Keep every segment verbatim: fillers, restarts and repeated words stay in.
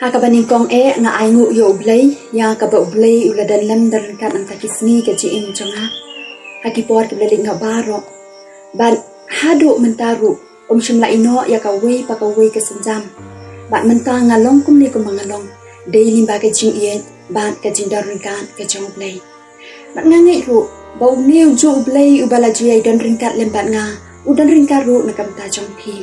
Ha kaba nyngkong eh nga ainguh ïa U Blei, ïa kaba U Blei u la don lem don ryngkat na ka bynta ki sngi ka jingim jong nga ha ki por kiba la leit noh baroh. Bad haduh mynta ruh um shym la ïehnoh ïa kawei pa kawei ka sienjam. Bad mynta nga long kumne kumba nga long dei lyngba ka jingïeit bad ka jingdon ryngkat ka jong U Blei. Bad nga ngeit ruh ba une ujuh U Blei uba la ju ïai don ryngkat lem bad nga, u don ryngkat ruh na ka bynta jong phi.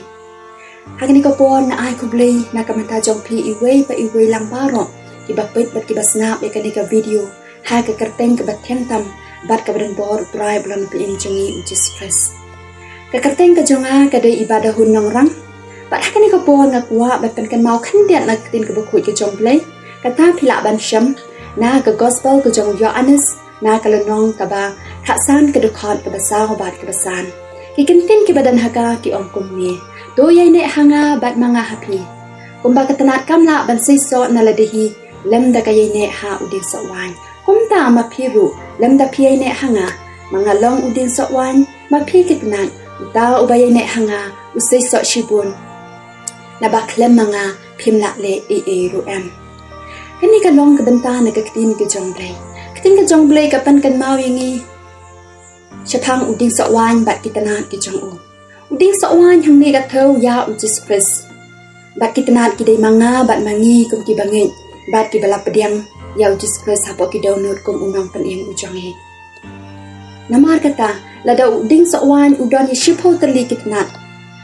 Ha kane ka por nga ai khublei na ka bynta jong phi iwei pa iwei lang baroh kiba peit bad kiba sngap ïa kane ka video ha ka kyrteng kaba thiang tam bad kaba donbor U Trai bad U Nongpynim jong ngi U Jisu Khrist. Ka kyrteng ka jong nga ka dei Ibadahun Nongrang. Bad ha kane ka por nga kwah ban pynkynmaw khyndiat na ka ktien kaba khuid ka jong U Blei, kata phi lah ban shem na ka gospel ka jong u Ïoannis, na ka lynnong kaba khatsan, ka dkhot kaba saw bad kaba san. Ki kyntien kiba don ha ka ki ong kumne: To ïaineh ha nga bad ma nga ha phi. Kumba ka tnat kam lah ban seisoh na lade hi lymda ka ïaineh ha u dieng sohwaiñ, kumta ma phi ruh lymda phi ïaineh ha nga, ma nga long u dieng sohwaiñ, ma phi ki tnat, uta uba ïaineh ha nga u seisoh shibun, naba khlem ma nga phim lah leh ei ei ruh em. Kane ka long ka bynta na ka ktien ka jong U Blei. Ka ktien ka jong U Blei ka pynkynmaw ïa ngi shaphang u dieng sohwaiñ bad ki tnat ki jong u. U dieng sohwaiñ hangne ka thew ïa U Jisu Khrist. Bad ki tnat ki dei ma nga bad ma ngi kum kiba ngeit bad kiba la pdiang ïa U Jisu Khrist hapoh ki dohnud kum u Nongpynim u jong ngi. Namar kata, lada u dieng sohwaiñ u don ïa shiphew tylli ki tnat,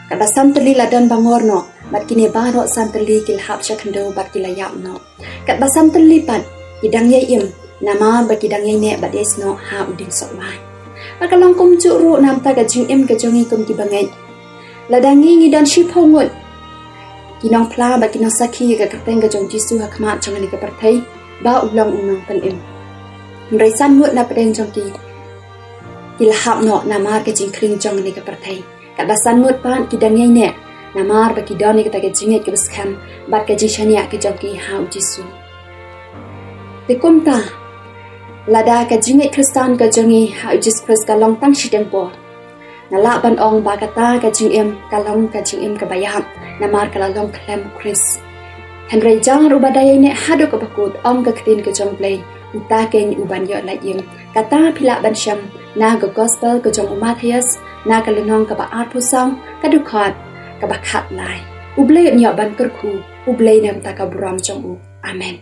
katba san tylli la don bangor noh, bad kine baroh san tylli ki la hap sha khyndew bad ki la ïap noh. Katba san tylli pat ki dang ïai im, namar ba ki dang ïaineh bad ïaisnoh ha u dieng sohwaiñ. Bad ka long kumjuh ruh na ka bynta ka jingim ka jong ngi kum kiba ngeit. Lada ngi ngi don shiphew ngut ki nongphla bad ki nongsakhi ïa ka kyrteng ka jong U Jisu ha khmat jong kane ka pyrthei ba u long u Nongpynim, hynrei san ngut na pdeng jong ki ki la hap noh namar ka jingkhring jong kane ka pyrthei. Katba san ngut pat ki dang ïaineh namar ba ki don ïa kata ka jingngeit kaba skhem bad ka jingshaniah ka jong ki ha U Jisu. Te kumta, lada ka jingngeit Khristan ka jong ngi ha U Jisu Khrist ka long tang shiteng por, nga lah ban ong ba kata ka jingim ka long ka jingim kaba ïap, namar ka la long khlem U Khrist. Hynrei jar uba da ïaineh haduh kaba kut, ong ka ktien ka jong U Blei, uta keiñ u ban ïoh lait ïing. Kata phi lah ban shem na ka gospel ka jong u Mathaios, na ka lynnong kaba arphew saw, ka dkhot kaba khatlai. U Blei un ïoh ban kyrkhu, U Blei na ka bynta ka burom jong u. Amen.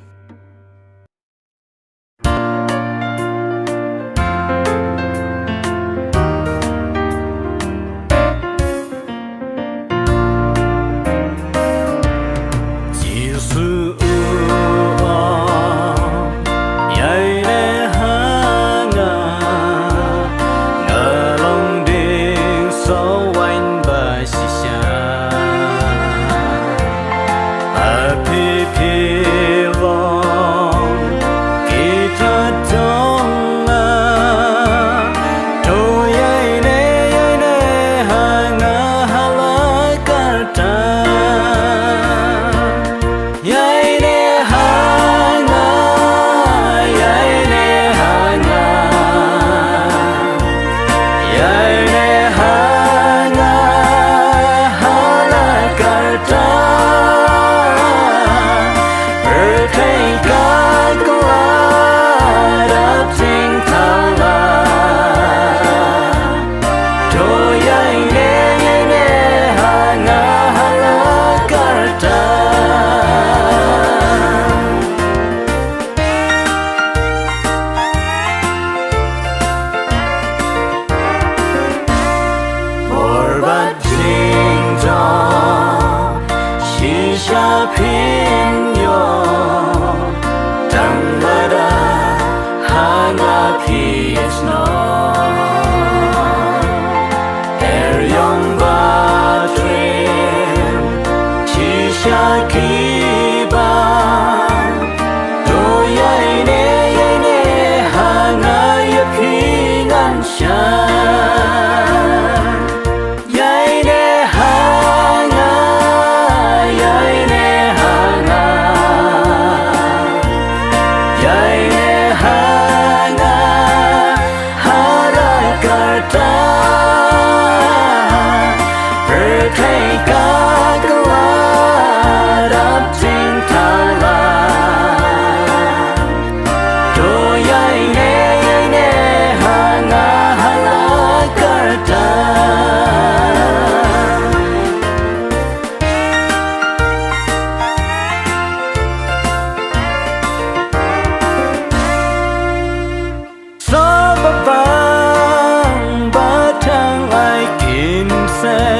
te